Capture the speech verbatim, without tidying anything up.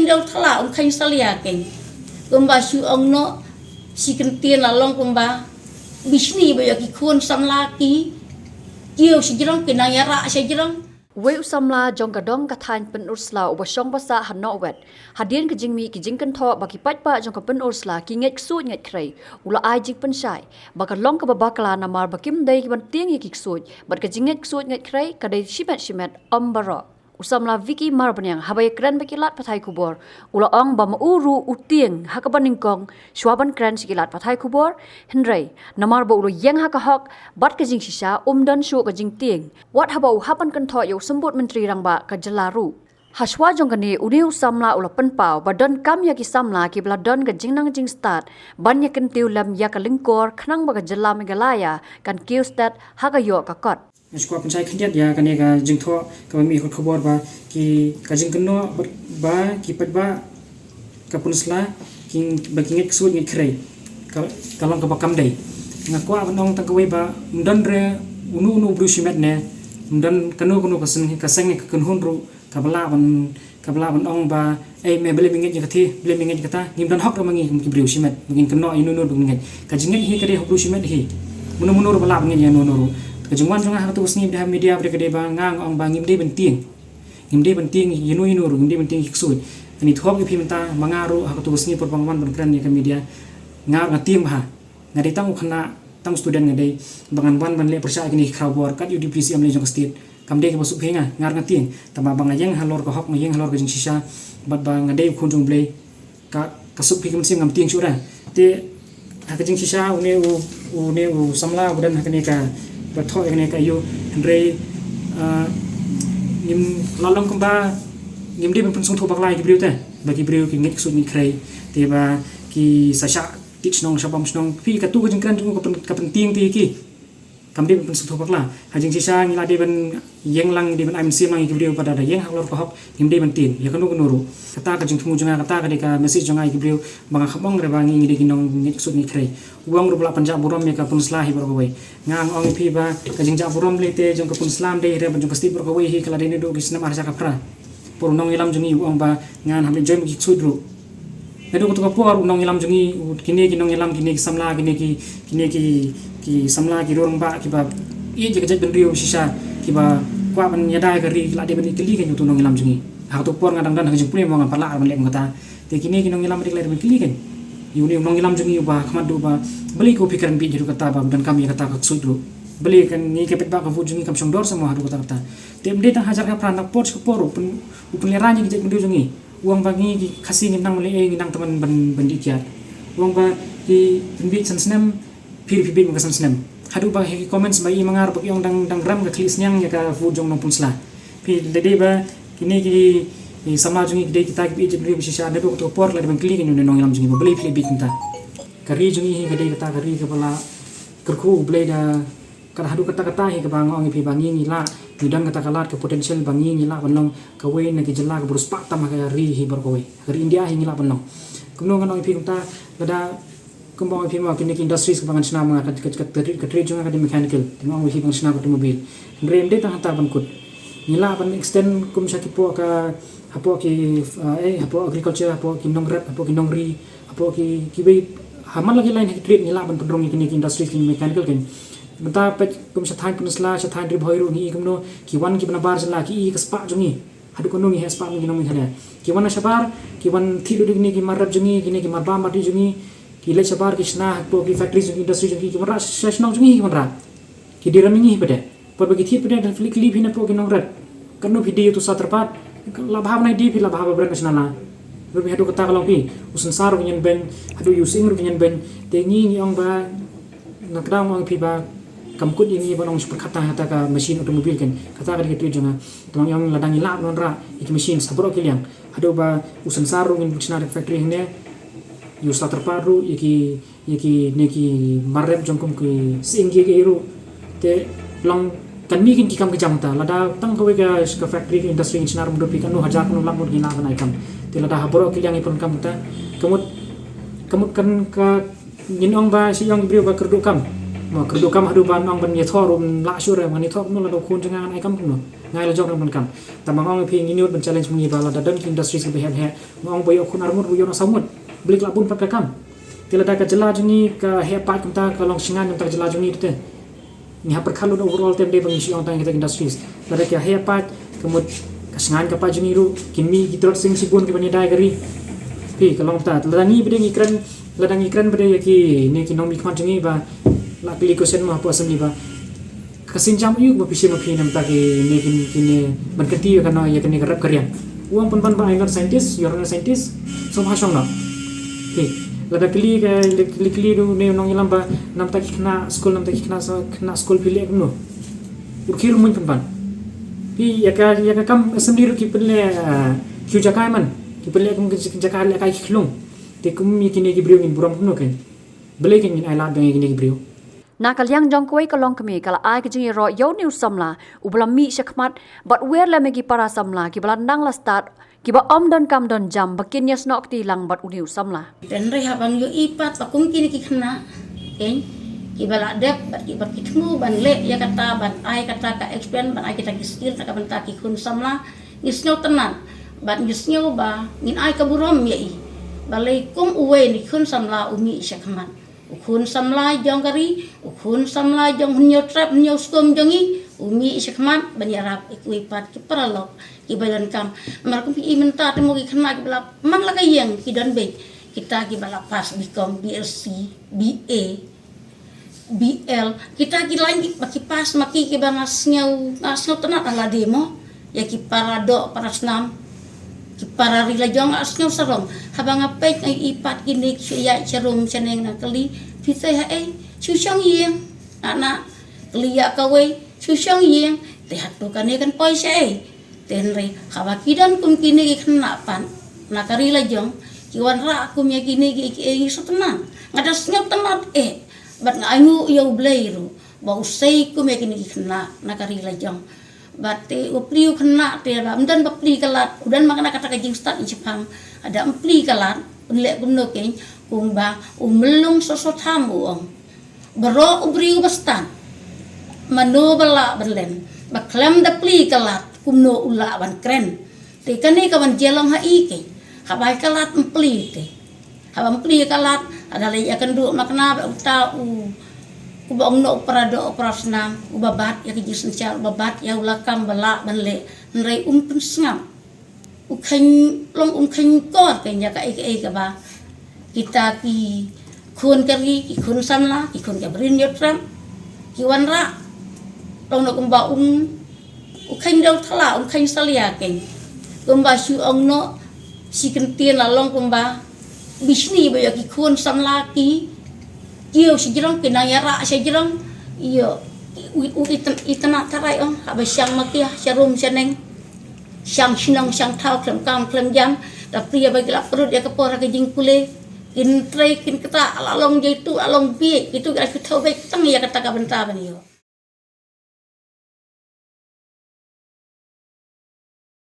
Dong thala um khain salia keng. Kumba shu ong no, shi kyntien la long kumba bishni ba ïa ki khun samla ki kiew shi jrong, ki nang ïarah shi jrong. Wei u samla jong ka dong ka thaiñ Pynursla uba shong ba sah ha Nongwet, hadien ka jingmih ki jingkynthoh ba ki paidbah jong ka Pynursla ki ngeit ksuid ngeit khrei, u la ai jingpynshai ba ka long kaba bakla namar ba kim dei ki ban tieng ïa ki ksuid, bad ka jingngeit ksuid ngeit khrei ka dei shimet shimet ym baroh. U samla Vicky Marbaniang haba ïakren bad ki lad pathai khubor, u la ong ba ma u ruh u tieng ha kaba nyngkong shuwa ban kren sha ki lad pathai khubor, hynrei namar ba u la ïeng ha ka hok bad ka jingshisha, um don shuh ka jingtieng. Wat haba u hap ban kynthoh ïa u Symbud Myntri Rangbah ka jylla ruh. Ha shuwa jong kane, une u samla u la pynpaw ba donkam ïa ki samla kiba la don ka jingnang jingstad ban ïa kyntiew lem ïa ka lyngkor khnang ba ka jylla Meghalaya kan kiew stet ha ka ïoh ka kot. Nga shu kwah pynshai khyndiat ïa kane ka jingthoh kaba mih ha ki khubor ba ki, ka jingkynnoh ba, ba ki paidbah ka Pynursla ki, ba ki ngeit ksuid ngeit khrei, ka, ka long kaba kam dei. Nga kwah ban ong tang kawei ba ym don re uno uno u briew shimet ne ym don kano kano ka seng, ka seng ne ka kynhun ruh kaba lah ban, kaba lah ban ong ba, "Ei, me balei me ngeit ïa kathie, balei me ngeit ïa kata." Ngim don hok re ma ngi kum ki briew shimet ba ngin kynnoh ïa uno uno ba ngin ngeit. Ka jingngeit hi ka dei ha u briew shimet hi. Uno uno ruh ba lah ban ngeit ïa uno uno ruh. Ka jingwan jong nga ha katu ka sngi ba dei ha media ba dei ka dei ba nga, nga ong ba ngim dei ban tieng. Ngim dei ban tieng ïa uno uno ruh, ngim dei ban tieng ïa ki ksuid. Ani thok ïa phi mynta, ma nga ruh ha katu ka sngi por ba nga wan ban kren ïa ka media, nga ruh nga tieng bha. Nga dei tang u khynnah, tang u student nga dei, ba ngan wan ban leh pyrshah ïa kine ki khrawbor kat ïa u Deputy C M lei jong ka state. Kam dei kaba suk phi nga, nga ruh nga tieng. Tangba ba nga ïeng halor ka hok, nga ïeng halor ka jingshisha, bad ba nga dei u khun jong U Blei, ka, ka suk phi ka mynsiem, ngam tieng shuh re. Te ha ka jingshisha une u, une u samla uba don ha kane ka, ba thoh ïa kane ka ïew, hynrei, ah, ngim, la long kumba ngim dei ban pynsngewthuh bakla ïa ki briew te ba ki briew ki ngeit ksuid ngeit khrei, te ba ki sa shah tied shnong shah bam shnong. Phi, katu ka jingkren jong u ka pyn, ka pyntieng te ïa ki. Kam dei ban pynsngewthuh bakla. Ha jingshisha ngi la dei ban ïeng lang, dei ban ai mynsiem lang ïa ki briew ba da, da ïeng halor ka hok, ngim dei ban tieng ïa kano kano ruh. Kata ka jingthmu jong nga, kata ka dei ka message jong nga ïa ki briew ba nga kham ong re ba ngi, ngi dei ki nongngeit ksuid ngeit khrei. U ong ruh ba la pynjah burom ïa ka Pynursla hi baroh kawei. Nga ong ïa phi ba ka jingjah burom lei te jong ka Pynursla ym dei hi re, ban jong ka state baroh kawei hi, ka la dei naduh ki snem ar hajar khatphra. Por u nongïalam jong ngi u ong ba ngan hap leit join bad ki ksuid ruh. Naduh kato ka por u nongïalam jong ngi, u, kine ki nongïalam, kine ki samla, kine ki, kine ki, ki samla ki rangbah kiba ïeit ïa ka jaitbynriew shisha, kiba kwah ban ïada ïa ka ri, ki la dei ban ïakylli kein ïa uto u nongïalam jong ngi. Ha kato ka por nga dang don ha ka jingpule mo, ngam pat lah ban leh kum kata. Te kine ki nongïalam ki la dei ban kylli kein ïa une u nongïalam jong ngi uba khmat duh ba balei ko phi kren bieit haduh katta ba donkam ïa kata ka ksuid ruh. Balei kan ngi ka paidbah ka vote jong ngi kam shong dor sa mo haduh katta katta. Te ym dei tang hajar khatphra, na por sha ka por u pyn, u pynlehrain ïa ka jaitbynriew jong ngi. U ong ba ngi ki Khasi ngim nang ban leh ei, ngi nang tang ban, ban, ban dih kiad. U ong ba ki pynbieit san snem, phi ruh phi bieit ma ka san snem. Haduh ba ha ki comments ba i ma nga ruh ba ki ong dang, dang rem ka khlieh sniang ïa ka vote jong u nongpynsla. Phi, lada dei ba kine ki, ki samla jong ngi ki dei kita kiba ïeit jaitbynriew ba shisha, naduh kato ka por la dei ban kylli kein ïa une u nongïalam jong ngi ba balei phi leh bieit kumta. Ka ri jong ngi hi ka dei kata ka ri kaba la kyrkhu U Blei da, ka haduh katta katta hi kaba nga ong ïa phi ba ngi, ngi lah, ngi don kata ka lad ka potential ba ngi, ngi lah ban long kawei na ki jylla kaba riewspah tam ha ka ri hi baroh kawei. Ha ka ri India hi ngi lah ban long. Kumno ngan ong ïa phi kumta, lada kumba ong ïa phi mo, kine ki industries kaba ngan shna ma nga, ka, ka, ka, ka trade, ka trade jong nga ka dei mechanical. Te nga ong ïa phi ba ngan shna ka automobile. Hynrei ym dei tang hangta ban kut. Ngi lah ban extend kum sha ki poh ka, hapoh ki, eh, hapoh agriculture, hapoh ki nongrep, hapoh ki nongri, hapoh ki, kiwei, ha man la ki line ha ki trade ngi lah ban pynrung ïa kine ki industries ki mechanical kein. Mynta peit kum sha thaiñ Pynursla, sha thaiñ Ri Bhoi ruh ngi i kumno, ki wan kiba nabar jylla ki i ka spah jong ngi. Haduh kano ngi heh spah ki nong Meghalaya. Ki wan na shabar, ki wan thied lut ïa kine ki mar rep jong ngi, kine ki mar bam mar dih jong ngi, ki leit shabar ki shna hapoh ki factory jong ngi, industry jong ngi, ki wanrah sha shnong jong ngi ki wanrah. Ki dei rem ïa ngi hi pat de. Por ba ki thied pat de, da phi leit kylli phi na poh ki nongrep. Katno phi die ïa uto u sar tyrpad? La bha ban ai die phi, la bha ba bren ka shnong la. Ruh phi haduh katta ka long phi. U synsar ruh ki ñion beiñ, haduh ïa u sying ruh ki ñion beiñ. Te ngi ngi ong ba, nga kdaw nga ong phi ba kam kut ïa ngi ban ong shu pyrkhat tang ha kata ka machine automobile kein. Kata ka dei ka trade jong nga. Te nga ong lada ngi lah ban wanrah ïa ki machine ha baroh ki liang. Haduh ba u synsar ruh ngin shna da ka factory hangne. Ïa u sar tyrpad ruh, ïa ki, ïa kine ki mar rep jong kum ki sying ki, ki ruh. Te long kan mih kein ki kam ki jam ta. Lada tang kawei ka, ka factory, ka industry ngin shna ruh, mut phi katno hajar, katno lak ngut ngi lah ban ai kam. Te lada ha baroh ki liang ngi pyndonkam ta. Ka mut, ka mut kan ka, ngin ong ba shu ong ki briew ba kyrduh kam. Mo kyrduh kam haduh ban ong ban ïathoh ruh ym lah shuh re, ban ïathoh kumno lada u khun jong nga ngan ai kam kumno. Nga ai la jong ruh ban kam. Tang ba nga ong ïa phi ngi nud ban challenge ma ngi ba lada don ki industries kiba heh heh. Nga ong ba ïoh khun arngut ba ïoh na saw ngut. Balei ka la bun pat ka kam. Te lada ka jylla jong ngi ka heh pat kumta ka long shngain kumta ka jylla jong ngi te. Ngi hap pyrkhat lut overall te ym dei ba ngi shu ong tang ïa kita ki industries. Lada ka heh pat ka mut ka shngain ka pat jong ngi ruh kin mih ki drot sing shibun kiban ïada ïa ka ri. Phi ka long kumta. Lada ngi ba dei ngi kren Lada ngi kren ba dei ïa kine ki nongmihkhmat jong ngi ba la kylli question mo hapoh assembly ba ka sienjam aïu ba phi shim ma phi na bynta kine kine ban kynti ïa kane ïa kane ka rep ka riang. U ong pynban ba I'm not a scientist, you're not a scientist. So ha shong noh. Phi lada kylli ka kylli kylli da une u nongïalam ba na bynta ki khynnah skul na bynta ki khynnah skul phi leh kumno. U khie ruh muin pynban. Phi ïa ka ïa ka kam assembly ruh ki pynleh ki u jakai man. Ki pynleh kum ki jakai leh kai ki khlung. Te kum ïa kine ki briew ngin burom kumno kein. Balei kein ngin ai lad biang ïa kine ki briew. Na ka liang jong kawei ka longkmie ka la ai ka jingïaroh ïa une u samla uba la mih shakhmat bad wer lem ïa ki para samla kiba la nang la stad kiba ym don kam don jam ba kin ïasnoh kti lang bad une u samla. Hynrei haba ngi ïohi pat ba kum kine ki khynnah kein kiba la dep bad kiba ki thmu ban leh ïa kata ban ai kata ka experience ban ai kita ki skill na ka bynta ki khun samla. Ngi sngewtynnat bad ngi sngew ba ngin ai ka burom ïa i. Balei kum uwei na ki khun samla u mih shakhmat. U khun samla jong ka ri, u khun samla jong hynñiew trep hynñiew skum jong ngi u mih shakhmat ban ïarap ïa kiwei pat ki paralok kiba donkam. Namar kum phi i mynta te mo ki khynnah kiba la man la ka ïeng ki don beit kita kiba la pass B Com, B Sc, B A, B L, kita ki lain kiba ki pass ma ki kiba nga sngew nga sngewtynnat ha lade mo. Ïa ki para doh para snam ki para ri la jong nga sngew sarong. Haba nga peit nga i pat kine ki shu ïaid sharum shaneng na kylli phi te haei shu shong ïing. Ana kylli ïa kawei shu shong ïing. Te hato kane kan poi shaei. Te hynrei haba ki don kum kine ki khynnah pat na ka ri la jong ki wanrah kum ïa kine ki kiei ngi sngewtynnat. Nga da sngewtynnat eh bad nga ainguh ïa U Blei ruh ba u sei kum ïa kine ki khynnah na ka ri la jong. Bad te u pli u khynnah te ba ym don ba pli ka lad u don ma kane kata ka jingstad i shipang. Haba ym pli ka lad un leh kumno kein kumba u myllung soso tham u ong. Baroh u briew ba stad mano ba lah ban len ba khlem da pli ka lad kumno u lah ban kren. Te kane ka ban jia long ha i kein haba ka lad ym pli te. Haba ym pli ka lad haba leit ïakynduh makna ba uta u uba ong noh u para doh u para snam uba bat ïa ka jingsynshar uba bat ïa u lakam ba lah ban leh hynrei um pynsngap. U kheiñ long um kheiñ kor kein ïa kaei kaei kaba kita ki khun ka ri ki khun samla ki khun ka brin ïoh trem ki wanrah long noh kumba um u kheiñ dewthala um kheiñ salia kein kumba shu ong noh shi kyntien la long kumba bishni ba ïa ki khun samla ki kiew shajrong ki nang ïarah shajrong ïa u u itan itan tharai ong haba shang ma ki sharum shaneng shang shnong shang thaw khlem kam khlem jam. Da pria ba ki la prut ïa ka por ha ka jingpule kin trei kin kata la long jaitu la long bieit kitu ki la shu thaw beit tang ïa kata ka bynta ban ïoh.